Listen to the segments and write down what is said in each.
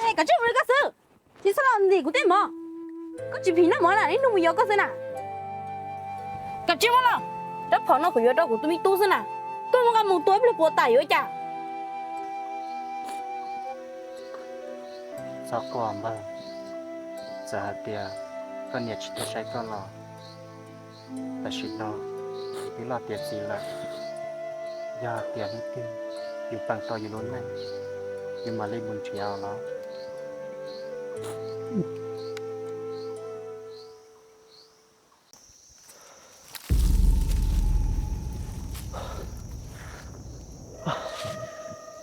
Koj tsis mus li koj xwb, tsis txhob los ntim kuv tej mov. Koj tsis phim noj mov na, ib hnub mus yos koj xwb na. Koj tsis muab los, rab phom no kuv yuav rau kuv tus me tub xwb na. Koj muab nqa mus tua ib pliag puas tas yuav ua cas? Txhob quaj npawg, txawm hais tias koj niam tsis tuaj saib koj los tam sim no twb loj tiav txiv lawm. Yog hais tias hnub twg yus peem tau yus lub neej, yus mam li mus nrhiav los.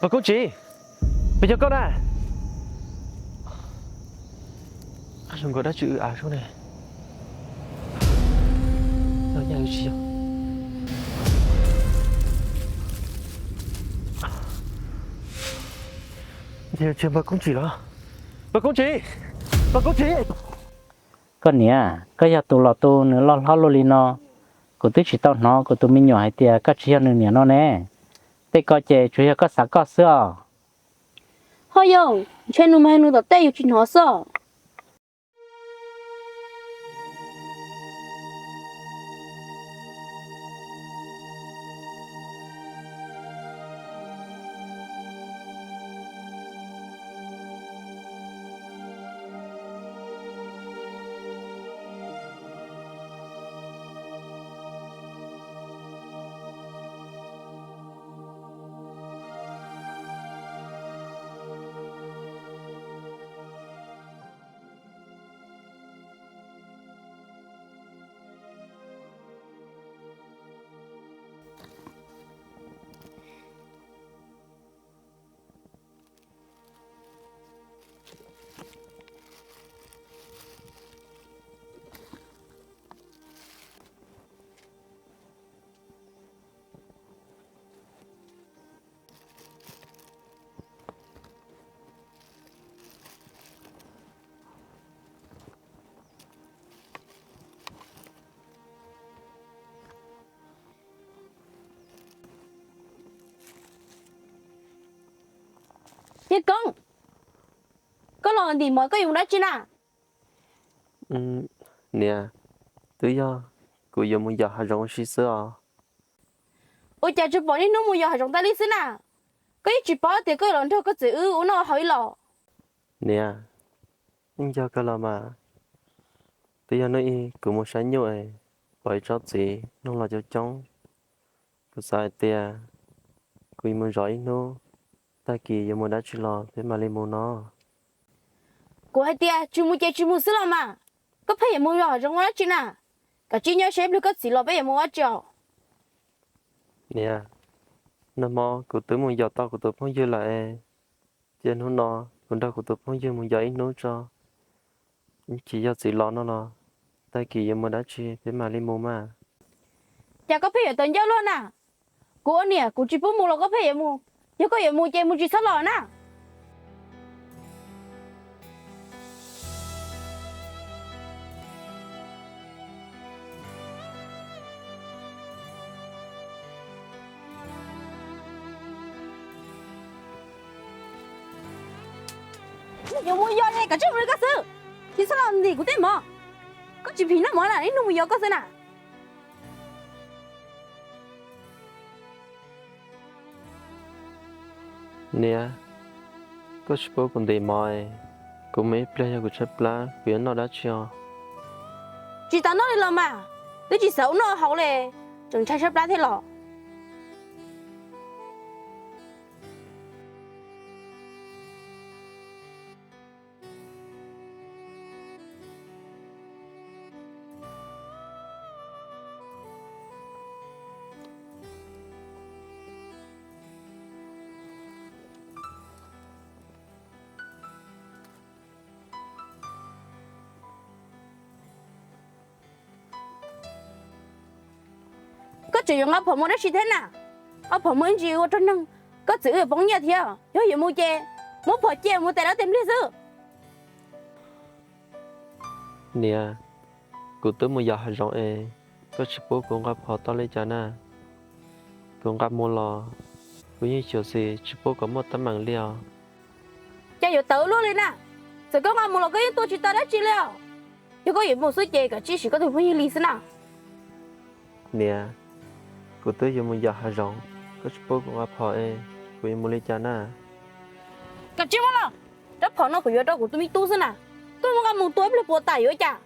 Pog Koob Tsim, puas yog koj na? Zoo nkaus dab tsi ua av zoo ne. Yog nyaj tsis yog, ntshe yog Pog Koob Tsim los. Pog Koob Tsim, Pog Koob Tsim. Koj niam, koj yog tus los tu nws loj hlob luaj li no, kuv twb tsis tau hnov kuv tus me nyuam hais tias koj tsis yog nws niam no ne. Tej ko ces tsuas yog koj xav koj xwb os. Ho yog, ntshe nws mas hais nws tom tej yus tsis hnov xwb. Yawg Koob, koj los ntim mov koj yuav mus dab tsi na? Niam, twb yog kuv yuav mus yos hav zoov ua si xwb os. Ua cas tsuas pom niaj hnub mus yos hav zoov tas li xwb na? Koj yeej tsis paub tias koj yuav los nrog koj txiv wb ua noj haus li los? Niam, yeej yog kawg los mas. Twb yog hnub ib kuv mus saib nyuj es pom ib tsob txiv noog los coob coob. Kuv xav hais tias kuv yuav mus zov ib hnub, tag kis yuav mus dab tsi los peb mam li mus no. Kuv hais tias tsis mus ces tsis mus xwb los mas. Koj pheej yuav mus yos hav zoov ua dab tsi na? Kav tsij nyob seb ib pliag koj txiv los peb yuav mus ua dab tsi os. Niam, nag hmo kuv twb mus yos tau kuv tus phooj ywg lawm es, ces hnub no kuv nrog kuv tus phooj ywg mus yos ib hnub tso. Tsis yog txiv los no los, tag kis yuav mus dab tsi peb mam li mus mas. Cas koj pheej yuav tau ncauj luaj na? Kuv ua niam kuv tsis pub mus los koj pheej yuav mus. Yog koj yuav mus ces mus tsis txhob los na. Yuav mus yos ne, kav tsij mus li koj xwb, tsis txhob los ntim kuv tej mov. Koj tsis phim noj mov na, ib hnub mus yos koj xwb na. Niam, koj tsis pub kuv ntim mov, kuv mus ib pliag yog kuv tshaib plab kuv yuav noj dab tsi os? Tsis tau noj li los mas, twb tsis xav ua noj haus li, tseem ntshai tshaib plab thiab los. Koj tseem yuav nqa phom mus dab tsi thiab na? Nqa phom mus ib ntsis ua rau neeg, koj txiv wb yuav poob nyiaj thiab. Yog yuav mus ces muab phom cia mus tais dab tais npliag xwb. Niam, kuv twb mus yos hav zoov es koj tsis pub kuv nqa phom tau li cas na? Kuv nqa mus los kuv yeej xyuam xim tsis pub kom muaj teeb meem li os. Cas Yuav tawv luaj li na, txawm koj nqa mus los koj yeej tua tsis tau dab tsi li os. Yog koj yuav mus xwb ces koj cia li siv koj tus phooj ywg li xwb na. Niam, kuv twb yuav mus yos hav zoov, koj tsis pub kuv nqa phom es kuv yuav mus li cas na? Koj tsis muaj los, rab phom no kuv yuav rau kuv tus me tub xwb na, koj mus nqa mus tua ib pliag puas tawm yuav cas?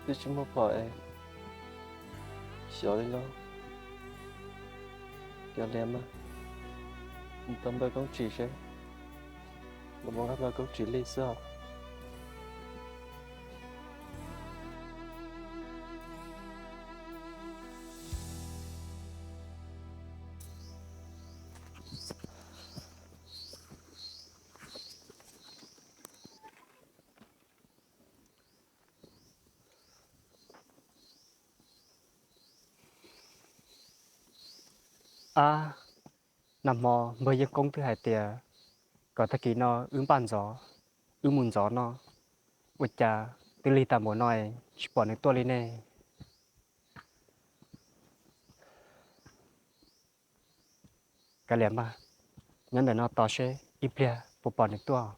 Twb tsis muaj phom es xyov li lauj. Cov liam mas, mus tau npawb koob tsis seb, los mus nqa npawb koob tsis li xwb os. Ab, nag hmo npawg Yeej Koob twb hais tias kom tag kis no wb npaj ntxov, wb mus ntxov no, ua cas twb lig tag npaum no tsis pom nws tuaj li ne? Kav liam mas, nyob ntawm no tos seb ib pliag puas pom nws tuaj.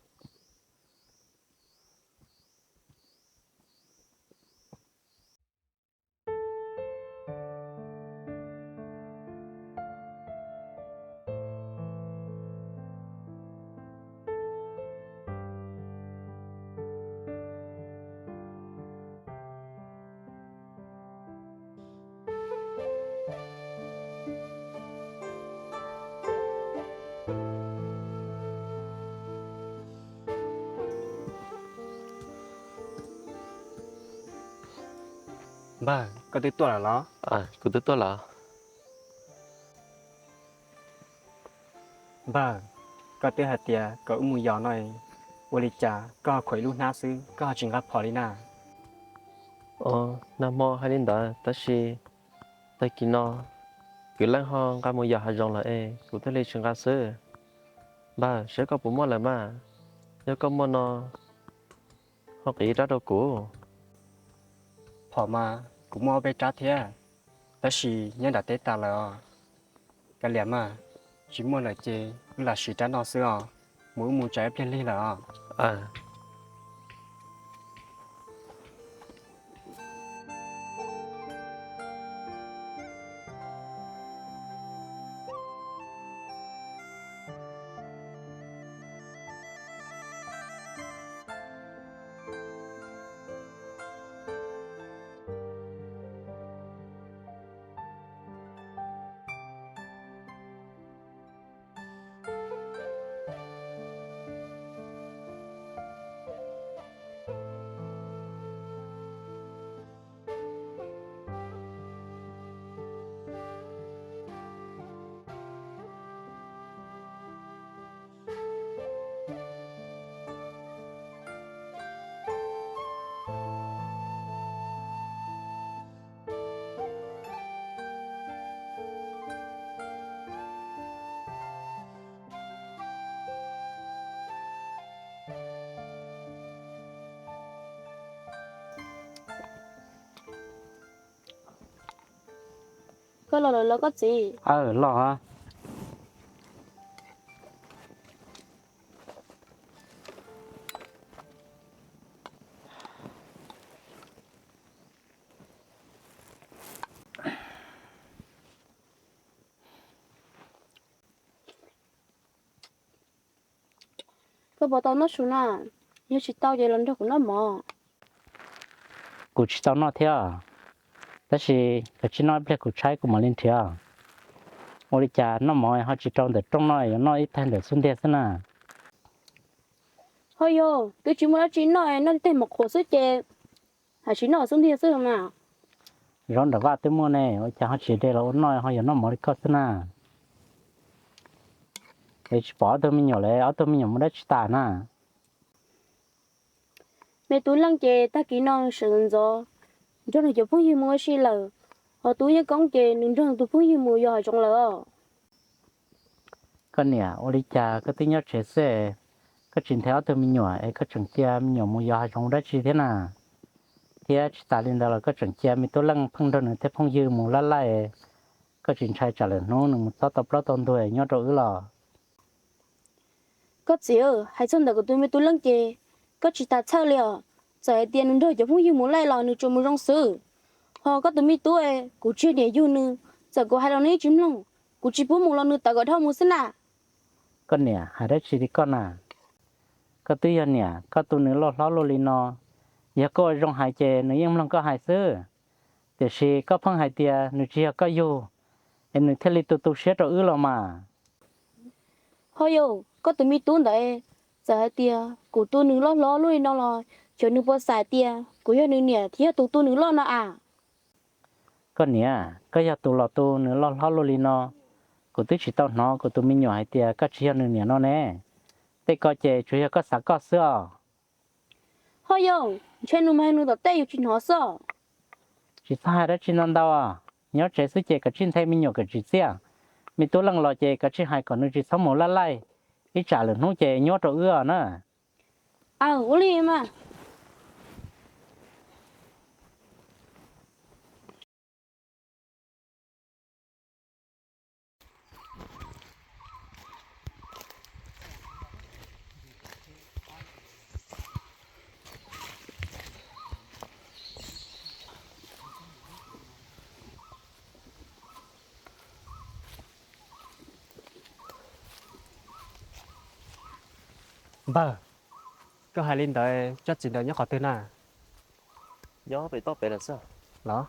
Npawg, koj twb tuaj lawm los? Kuv twb tuaj lawm. Npawg, koj twb hais tias kom wb mus yos no, ua li cas koj ho khuam ib lub hnab xwb, koj ho tsis nqa phom li na? Nag hmo hais li ntawd tab sis tag kis no kwv Leej ho nqa mus yos hav zoov lawm es kuv thiaj li tsis nqa xwb. Npawg, seb koj puas muaj lawm mas, yog koj muaj no ho qiv ib rab rau kuv. Phom mas kuv muaj ob peb rab thiab, tab sis nyob nram teb tas lawm os. Kav liam mas, tsis muaj lawm ces wb lam siv rab no xwb os, mus wb mus tsam ib pliag lig lawm os. Koj los lawm los koj txiv? Aw, los. Koj puas tau noj su na? Yog tsis tau ces los nrog kuv noj mov. Kuv tsis tau noj thiab, tab sis kav tsij noj ib pliag kuv tshaib kuv mam li nrhiav. Ua li cas noj mov ho tsis rau ntawm rooj noj, yuav noj ib tag ntawm xub ntiag xwb na? Ho yog twb tsis muaj dab tsi noj, noj tej mov qhuav xwb ces hais tsis noj xub ntiag xwb mas. Zaub nram vaj twb muaj ne, ua cas ho tsis de los ua noj ho yuav noj mov li koj xwb na? es tsis pom ob tug me nyuam lawm, ob tug me nyuam mus dab tsi tas na? Me tub Leej ces tag kis no sawv ntxov nrog nws cov phooj ywg mus ua si lawm, ho tub Yeej Koob ces nws nrog nws tus phooj ywg mus yos hav zoov lawm os. Koj niam, ua li cas koj twb nyob tsev xwb, koj tsis nthe ob tug me nyuam es koj tseem cia me nyuam mus yos hav zoov dab tsi thiab na? Thiab tsis tas li ntawd los koj tseem cia me tub Leej pheej nrog nws tej phooj ywg mus laj laij, koj tsis ntshai tsam lwm hnub nws mus txob tau plaub tau ntug nyob rau wb los? Koj txiv, hais txog ntawm kuv tus me tub Leej ces koj tsis tas txhawj li os. Txawm hais tias nws nrog cov phooj ywg mus laij los nws tsuas mus zoo xwb. Ho koj tus me tub, kuv tsis yog niam yug nws, txawm kuv hais los nws yeej tsis mloog. Kuv tsis pub mus los nws tawv kom dhau mus xwb na. Koj niam, hais dab tsi li koj na? Koj twb yog niam, koj tu nws loj hlob luaj li no, yog koj ua zoo hais ces nws yeej mloog koj hais xwb. Tiam sis koj pheej hais tias nws tsis yog koj yug, es nws thiaj li tu tu siab rau wb los mas. Ho yog koj tus me tub ntawd, txawm hais tias kuv tu nws loj hlob luaj li no los xyov nws puas xav tias kuv yog nws niam thiab yog tus tu nws loj no as. Koj niam, koj yog tus los tu nws loj hlob luaj li no, kuv twb tsis tau hnov kuv tus me nyuam hais tias koj tsis yog nws niam no ne. Tej ko ces tsuas yog koj xav koj xwb os. Ho yog ntshe nws mus hais nws tom tej yus tsis hnov xwb. Tsis txhob hais dab tsi ntau ntau, nyob tsev xwb ces kav tsij nthe me nyuam kom tsim txiaj. Me tub Leej los ces kav tsij hais kom nws tsis txhob mus laj laij, ib tsam lwm hnub ces nyuab rau wb os na. Aw, ua li mas. Npawg, koj hais li ntawd tsob txiv ntawd nyob qhov twg na? Nyob pem toj pem lawm xwb los.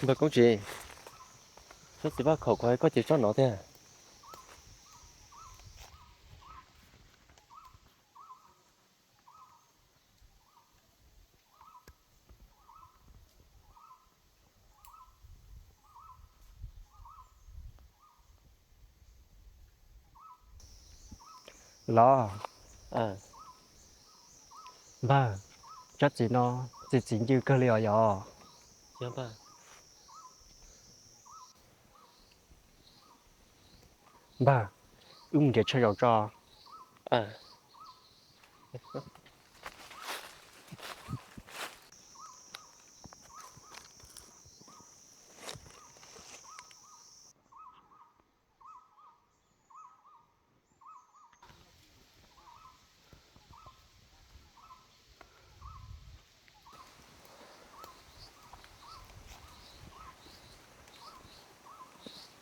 Npawg Koob Tsis, tsob txiv vaj khaum ko koj ces tsob no thiab. Los, npawg, tsob txiv no txiv txiv ncw kawg li os yog. Npawg, wb mus nrhiav chaw zaum tso.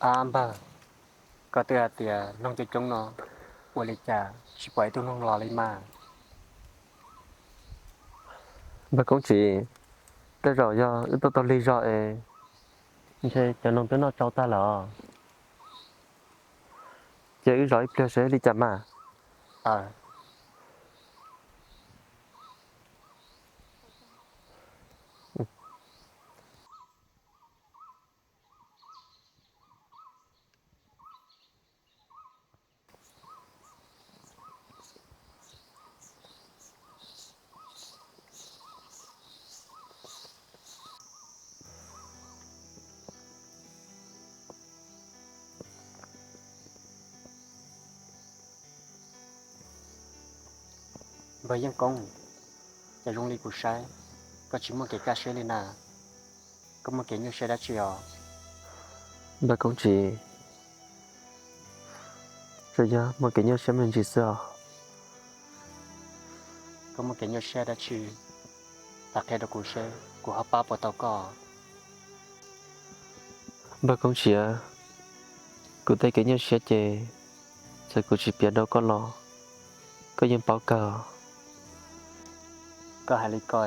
Ab npawg, koj twb hais tias noog coob coob no, ua li cas tsis pom ib tug noog los li mas? Npawg Koob Tsis, tej zaum yog wb tuaj tau lig zog es ntshe cov noog twb noj tsau tag lawm. Ces wb zov ib pliag seb li cas mas. Npawg Yeej Koob, cas zoo li kuv saib koj tsis muaj kev kaj siab li na, koj muaj kev nyuaj siab dab tsi os? Npawg Koob Tsis, tsuas yog muaj kev nyuaj siab me ntsis xwb os. Koj muaj kev nyuaj siab dab tsi? Tham qhia rau kuv seb kuv ho pab puas tau koj. Npawg Koob Tsiv, kuv tej kev nyuaj siab ces txawm kuv tsis piav rau koj los koj yeej paub kawg. Koj hais li ko,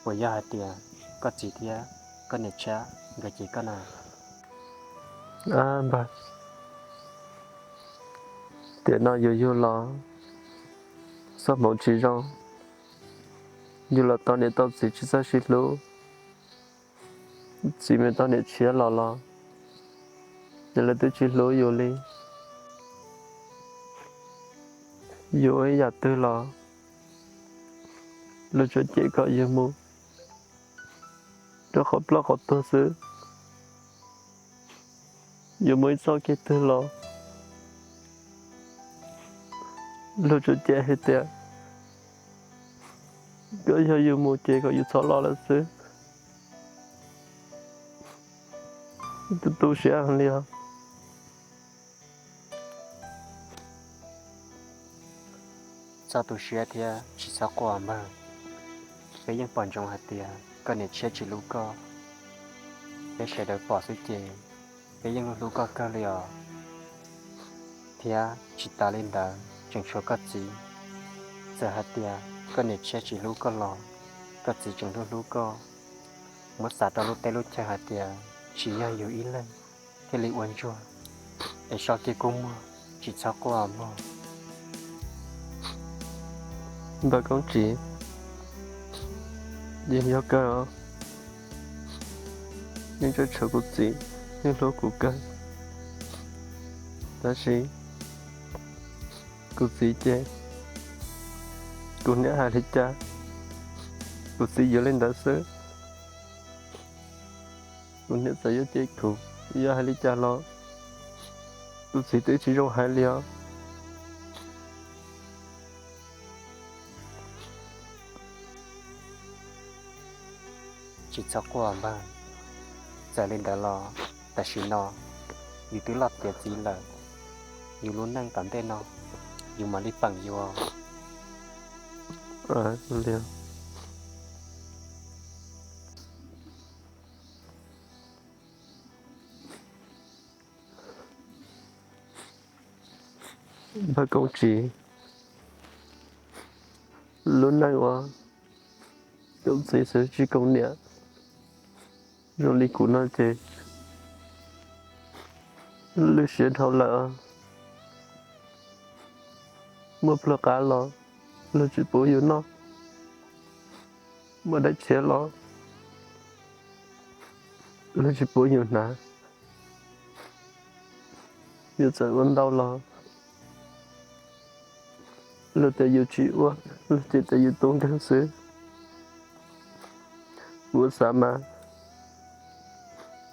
puas yog hais tias koj txiv thiab koj niam tshiab nkawd cem koj na? Npawg, tiam no yus yug los txoj hmoov tsis zoo, yus los tau niam tau txiv tsis txawj sib hlub, txiv mus tau niam tshiab los los ces lawv twb tsis hlub yus li. Yus ua ib yam twg los luag tsuas cem kom yus mus rau qhov ploj qhov tuag xwb. Yus mus ib txoj kev twg los luag tsuas cem hais tias kom yog yus mus ces kom yus txhob los lawm xwb. Tu tu siab heev li os. Txhob tu siab thiab tsis txhob quaj npawg. Peb yeej pom ntsoov hais tias koj niam tshiab tsis hlub koj. Peb sawv daws pom xwb ces peb yeej hlub hlub koj kawg li os. Thiab tsis tas li ntawd tseem tshuav koj txiv. Txawm hais tias koj niam tshiab tsis hlub koj los koj txiv tseem hlub hlub koj. Muab xav rau lub teb lub chaw hais tias tsis yog yus ib leeg thiaj li ua ntsuag, es so kiag kua muag tsis txhob quaj mog. Npawg Koob Tsiv, yeej yog kawg os. Yeej tseem tshuav kuv txiv, yeej hlub kuv kawg. Tab sis kuv txiv ces kuv niam hais li cas kuv txiv yuav li ntawd xwb. Kuv niam txawm yuav cem kuv, yog hais li cas los kuv txiv twb tsis zoo hais li os. Tsis txhob quaj npawg. Txawm li ntawd los tam sim no yus twb loj tiav txiv lawm, yus lub neej tom ntej no yus mam li peem yus. Npawg Koob Tsiv, lub neej uas koom txiv xwb tsis koom niam zoo li kuv no ces lwj siab dhau lawm. Muaj pluag qab los luag tsis pub yus noj, muaj daim tshiab los luag tsis pub yus hnav. Yus txawm ua ntau los luag tias yus tsis ua, luag tias yus tub nkeeg xwb. Kuv xav mas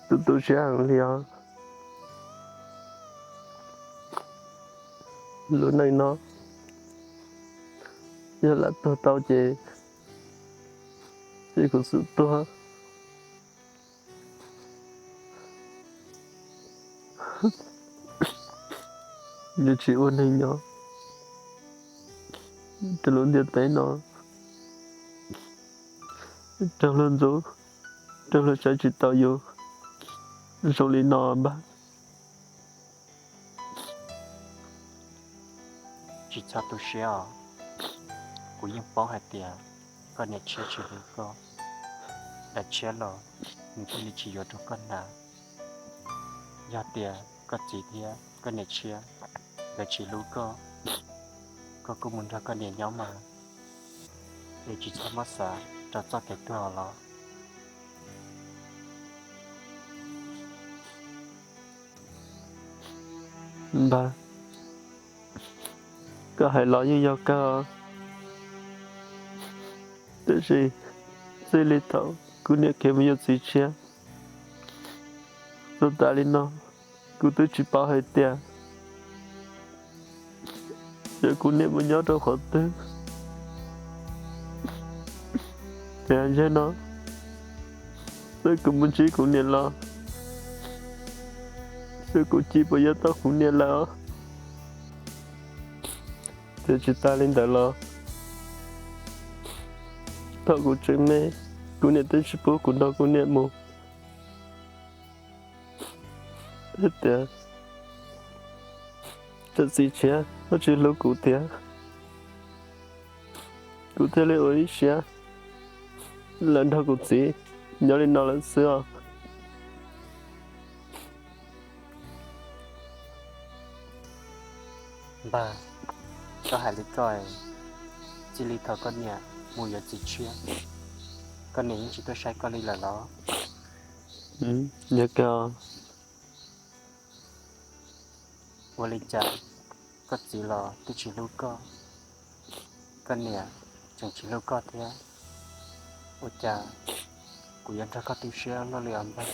tu tu siab heev li os. Lub neej no yog lam tuag tau ces cia kuv xub tuag. Yus tsis ua neeg nyob rau lub ntiaj teb no, raug luag ntxub, raug luag saib tsis taus yus zoo li no npawg. Tsis txhob tu siab os. Kuv yeej paub hais tias koj niam tshiab tsis hlub koj, daim tshiab los nws thiaj li tsis yuav rau koj hnav. Yog tias koj txiv thiab koj niam tshiab nkawd tsis hlub koj, koj kuj mus nrog koj niam nyob mas, es tsis txhob muab xav rau txoj kev tuag los. Npawg, koj hais los yeej yog kawg os, tiam sis txij li thaum kuv niam khiav mus yuav txiv tshiab txog tas li no, kuv twb tsis paub hais tias yog kuv niam mus nyob rau qhov twg. Tiam sis no txawm kuv mus ntsib kuv niam los xwb kuv cia li yuav tau kuv niam lawm os. Tiam sis tsis tas li ntawd los Thaum kuv tseem me, kuv niam twb tsis pub kuv nrog kuv niam mus. Tias cov txiv tshiab ho tsis hlub kuv thiab, kuv thiaj li ua ib siab lawv nrog kuv txiv nyob li no lawm xwb os. Npawg, koj hais li koj, txij li thaum koj niam mus yuav txiv tshiab, koj niam yeej tsis tuaj saib koj li lawm los? Yog kawg. Ua li cas koj txiv los twb tsis hlub koj, koj niam tseem tsis hlub koj thiab? Ua cas kuv yuav nrog koj tu siab luaj li os npawg?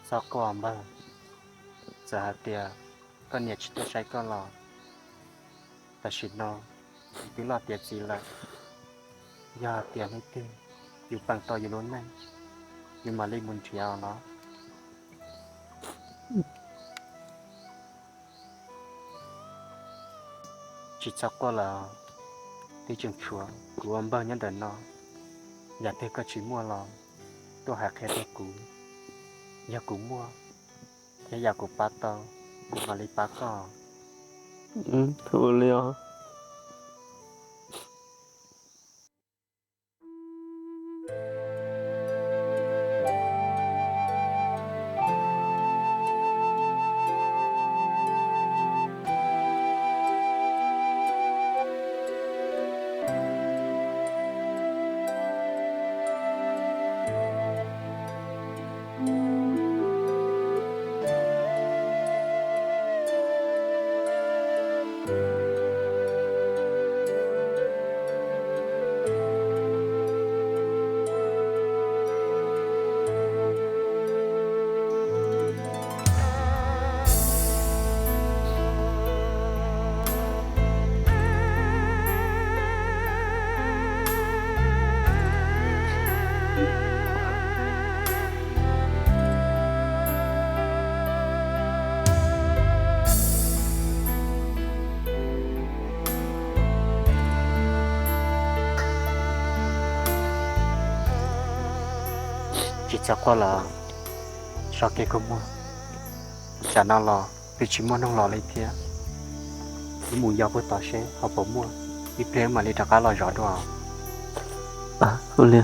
Txhob quaj npawg, txawm hais tias koj niam tsis tuaj saib koj los tam sim no yus twb loj tiav txiv lawm. Yog hais tias hnub twg yus peem tau yus lub neej, yus mam li mus nrhiav os los. Tsis txhob quaj lawm, twb tseem tshuav kuv ua npawg nyob ntawm no. Yam twg koj tsis muaj los tuaj hais qhia rau kuv, yog kuv muaj thiab yam kuv pab tau, kuv mam li pab koj. Ua li os. Tsis txhob quaj lawm, so kiag kua muag, tsam no los twb tsis muaj hnub los li thiab. Wb mus yos puag tod seb ho puas muaj, ib pliag mam li rov qab los zov dua. Ua li.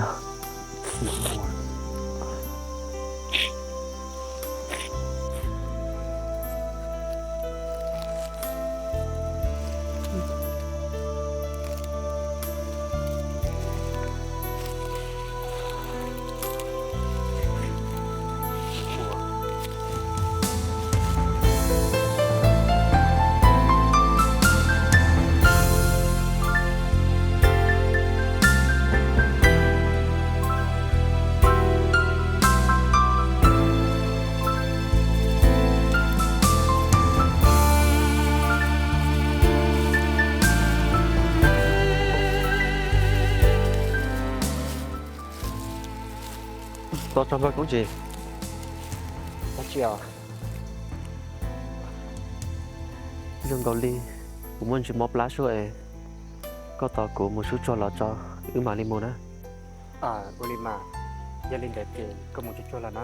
Tos tso npawg Koob Tsis. Zoo nkaus li kuv muaj ntsis mob plab suab es koj tos kuv mus sub tsuag los tso wb mam li mus na. Ua li mas, yog li ntawd ces koj mus tsuag tsuag los na.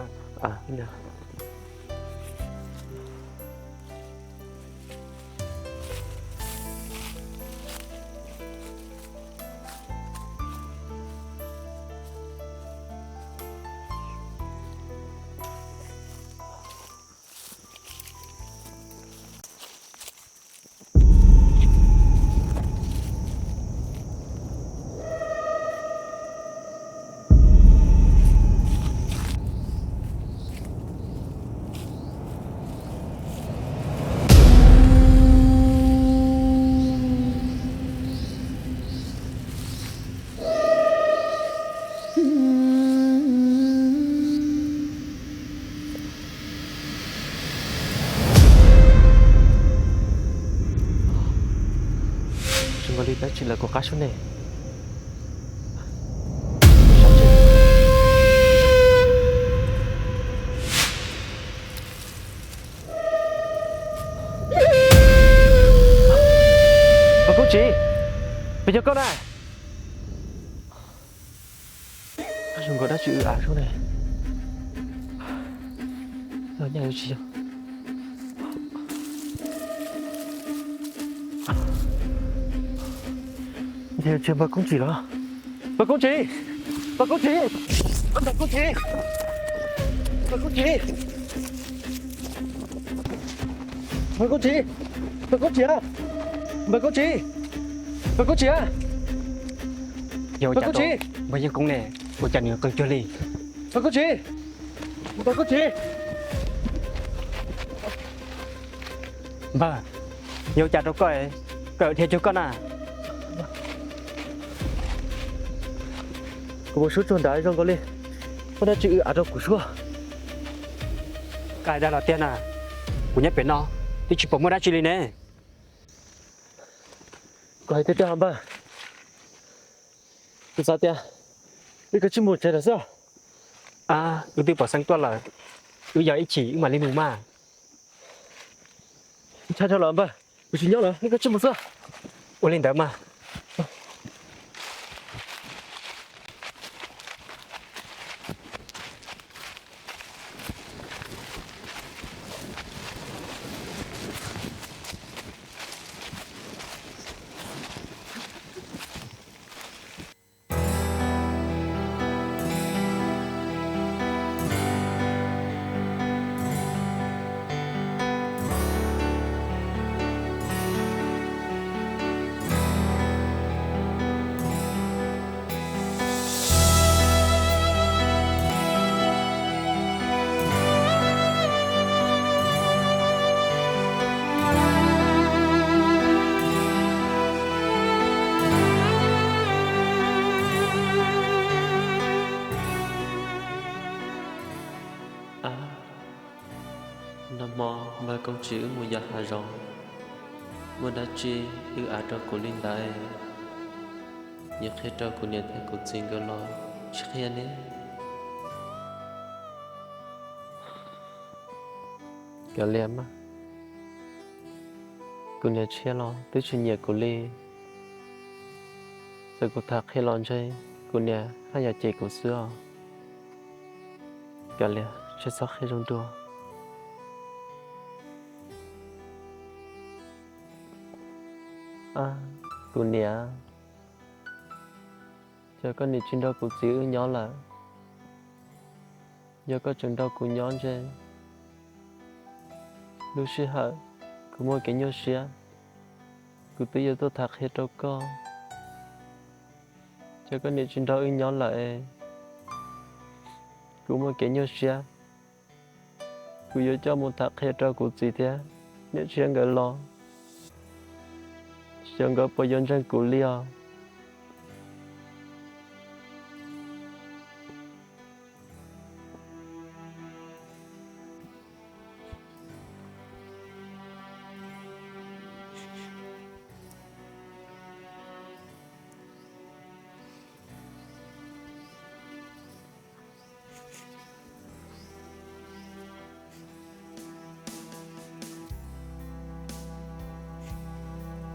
Tsis nkaus li dab tsi lawm kuv qab sub ne. Peb nyob koj na. Zoo nkaus dab tsi ua av zoo ne. Yog nyaj yuav tsis yog. Ntshe npawg Koob Tsim los. Npawg Koob Tsim, npawg Koob Tsim, npawg Koob Tsim, npawg Koob Tsim, npawg Koob Tsim, npawg Koob Tsim, npawg Koob Tsim, npawg Koob Tsim, npawg Koob Tsim, npawg Yeej Koob ne, ua cas nws qw cuag li? Npawg Koob Tsim, npawg Koob Tsim. Npawg, yog ua cas rau koj, koj dhia cuag koj na? Kuv mus sub tsuag nrad zoo nkaus li muaj dab tsi w av rau kuv suab. Koj dag los tiag na, kuv nyob pem no twb tsis pom muaj dab tsi li ne. Kuv hais tiag tiag npawg, kuv xav tias wb kav tsij mus tsev lawm xwb. Wb twb pom xeeb tuaj lawm, wb yog ib chim wb mam li mus mas. Ntshai dhau lawm npawg, kuv tsis nyob lawm, wb kav tsij mus xwb. Ua li ntawd mas. Nag hmo npawg Koob Tsim wb mus yos hav zoov, muaj dab tsi w av rau kuv li ntawd, yuav qhia rau kuv niam thiab kuv txiv nkawd los tsis qhia ne? Kav liam mas, kuv niam tshiab los twb tsis nyiam kuv li, txawm kuv tham qhia los ntshe kuv niam haj yam cem kuv xwb os. Kav liam, tsis txhob qhia zoo dua. Kuv niam, yog koj niam tsis nrog kuv txiv wb nyob lawm, yog koj tseem nrog kuv nyob ntshe lub sij hawm kuv muaj kev nyuaj siab, kuv twb yuav tuaj tham qhia rau koj. Yog koj niam tsis nrog wb nyob lawm es kuv muaj kev nyuaj siab, kuv yuav coj mus tham qhia rau kuv txiv thiab niam tshiab nkawd los, xyov nkawd puas yuav ntseeg kuv li os.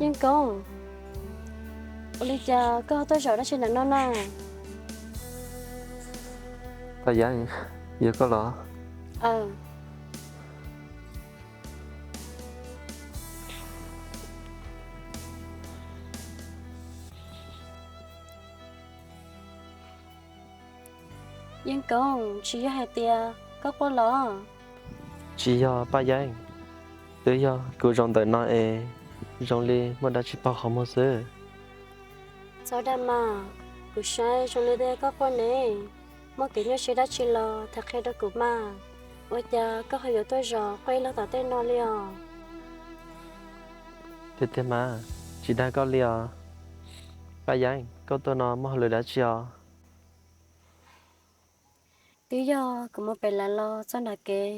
Yeej Koob, ua li cas koj tuaj zaum dab tsi ntawm no na? Paj Yeeb, yog koj los? Yeej Koob, tsis yog hais tias koj quaj los? Tsis yog Paj Yeeb, twb yog kuv zaum ntawm no es zoo li muaj dab tsi paug qhov muag xwb. Txhob dag mas, kuv saib zoo li twb yog koj quaj ne. Muaj kev nyuaj siab dab tsi los tham qhia rau kuv mas. Ua cas koj ho yuav tuaj zaum quaj ib leeg tom tej no li os? Tiag tiag mas, tsis dag koj li os. Paj Yeeb, koj tuaj no muaj hauj lwm dab tsi os? Twb yog kuv mus pem lawv los txog nram kev,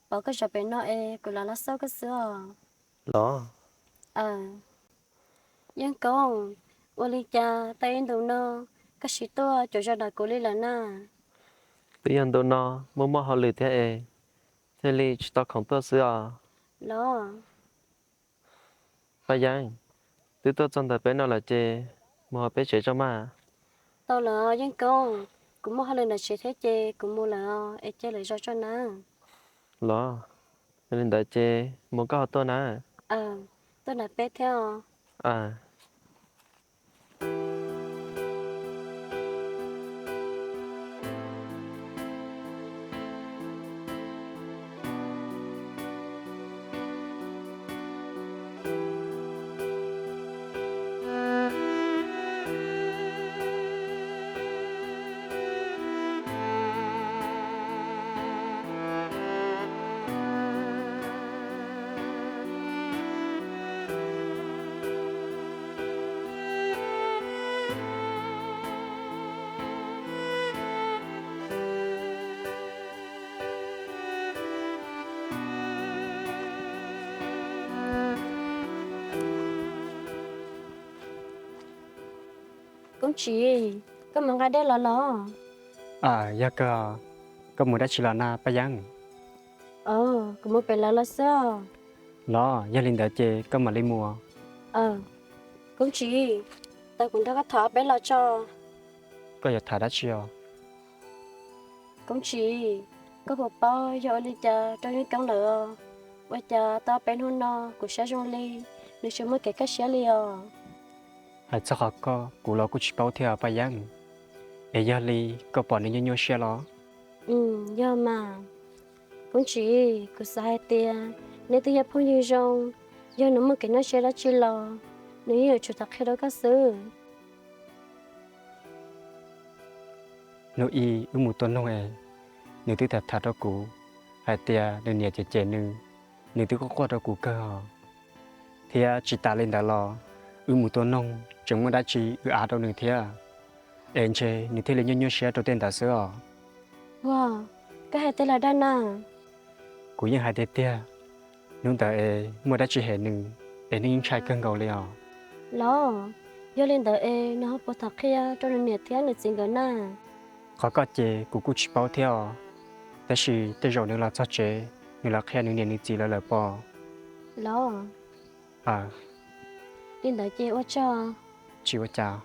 pom koj zaum pem no es kuv los los xauj koj xwb os. Los? Yeej Koob, ua li cas tau ib ntus no koj tsis tuaj cuag zaum nram kuv li lawm na? Twb yog ntu no muaj muaj hauj lwm thiab es thiaj li tsis tau khoom tuaj xwb os. Los? Paj Yeeb, twb tuaj txog ntawm peb no lawm ces Mus hauv peb tsev tso mas. Tau lawm Yeej Koob, kuv muaj hauj lwm ntawm tsev thiab ces kuv mus lawm os, es cia lwm zaus tso nawb. Los, yog li ntawd ces mus koj ho tuaj na. Tuaj nram peb thiab os. Koob Tsim, koj mus nqa dej los los? Yog kawg, koj mus dab tsi los na Paj Yeeb? Kuv mus pem lawv los xwb. Los yog li ntawd ces koj mam li mus. Koob Tsim, tau kuv nrog koj tham ob peb lo tso. Koj yuav tham dab tsi os? Koob Tsim, koj puas paub yog ua li cas rau Yeej Koob lawm os? Ua cas tau ob peb hnub no kuv saib zoo li nws tsis muaj kev kaj siab li os. Hais txog qhov koj kuv los kuj tsis paub thiab Paj Yeeb. Es yog li koj pom nws nyuaj nyuaj siab los? Yog mas. Koob Tsim, kuv xav hais tias neb twb yog phooj ywg zoo, yog nws muaj kev nyuaj siab dab tsi los nws yeej yuav tsum tham qhia rau koj xwb. Hnub ib wb mus tua noog es nws twb tham tham rau kuv hais tias nws niam cem cem nws, nws twb quaj quaj rau kuv kawg os. Thiab tsis tas li ntawd los wb mus tua noog tseem muaj dab tsi wb av rau nws thiab, es ntshe nws thiaj li nyuaj nyuaj siab rau tej ntawd xwb os. Ua, koj hais tej los dag na. Kuv yeej hais tiag tiag, hnub ntawd es muaj dab tsi hem nws es nws yeej ntshai kawg nkaus li os. Los, yog li ntawd es nws ho puas tham qhia rau nws niam thiab nws txiv nkawd na? Qhov koj ces kuv kuj tsis paub thiab os, tab sis tej zaum nws los txog tsev nws los qhia nws niam nws txiv lawv lawm pob. Los, li ntawd ces ua tsaug. Tsis ua cas.